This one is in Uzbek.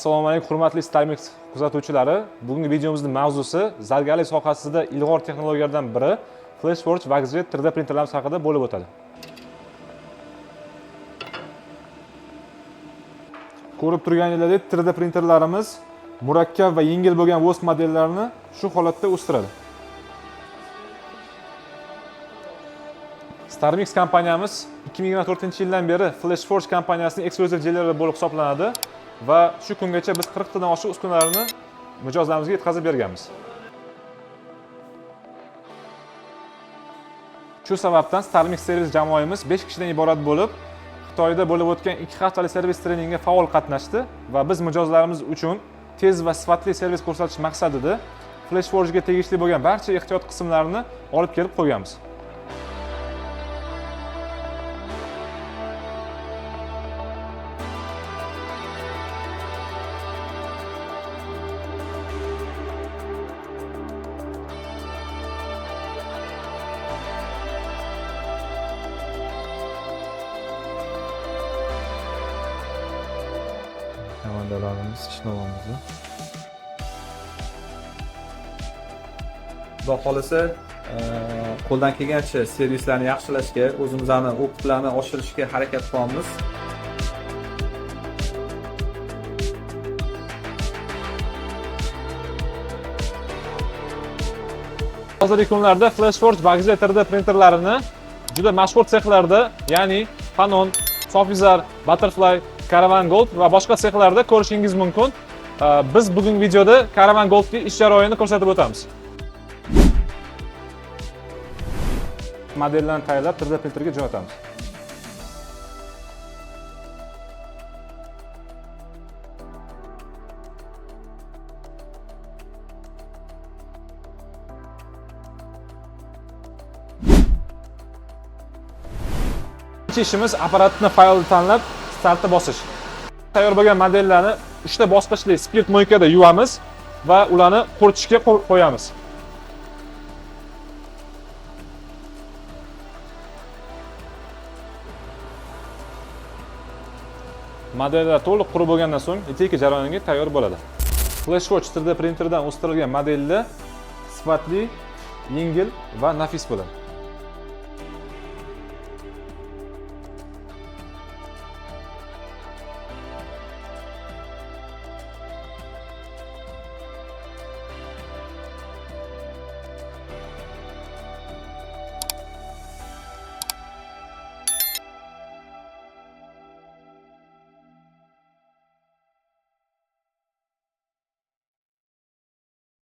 Assalomu alaykum, hurmatli StarMix kuzatuvchilari. Bugungi videomizning mavzusi zargarlik sohasida ilg'or texnologiyalardan biri FlashForge WaxJet 3D printerlarimiz haqida bo'lib o'tadi. Ko'rib turganingizdek, 3D printerlarimiz murakkab va yengil bo'lgan воск modellarini shu holatda o'stiradi. StarMix kompaniyamiz 2024-yildan beri FlashForge kompaniyasining eksklyuziv dileri bo'lib hisoblanadi va shu kungacha biz 40 tadan oshiq uskunalarni mijozlarimizga yetkazib berganmiz. Shu sababdan StarMix servis jamoamiz 5 kishidan iborat bo'lib, Xitoyda bo'lib o'tgan 2 haftalik servis treningga faol qatnashdi va biz mijozlarimiz uchun tez va sifatli servis ko'rsatish maqsadida FlashForge'ga tegishli bo'lgan barcha ehtiyot qismlarini olib kelib qo'yganmiz. Komandalarimiz ishlayapmiz. Xudo xohlasa, qo'ldan kelgancha servislarni yaxshilashga, o'zimizni опытlarni oshirishga harakat qilyapmiz. Hozirgi kunlarda FlashForge WaxJet 3D printerlarini juda mashhur sexlarda, ya'ni Fanon, Sofizar, Butterfly, Caravan Gold va boshqa sexlarda ko'rishingiz mumkin. Biz bugungi videoda Caravan Goldning ish jarayonini ko'rsatib o'tamiz. Modellarni tayyorlab 3D printerga jo'natamiz. Birinchi ishimiz apparatni faylni tanlab startni bosish. Tayyor bo'lgan modellarni 3 ta bosqichli spirt moykada yuvamiz va ularni quritishga qo'yamiz. Modellar to'liq qurib bo'lgandan so'ng литейка jarayoniga tayyor bo'ladi. FlashForge 3D printerdan o'stirilgan modellar sifatli, yengil va nafis bo'ladi.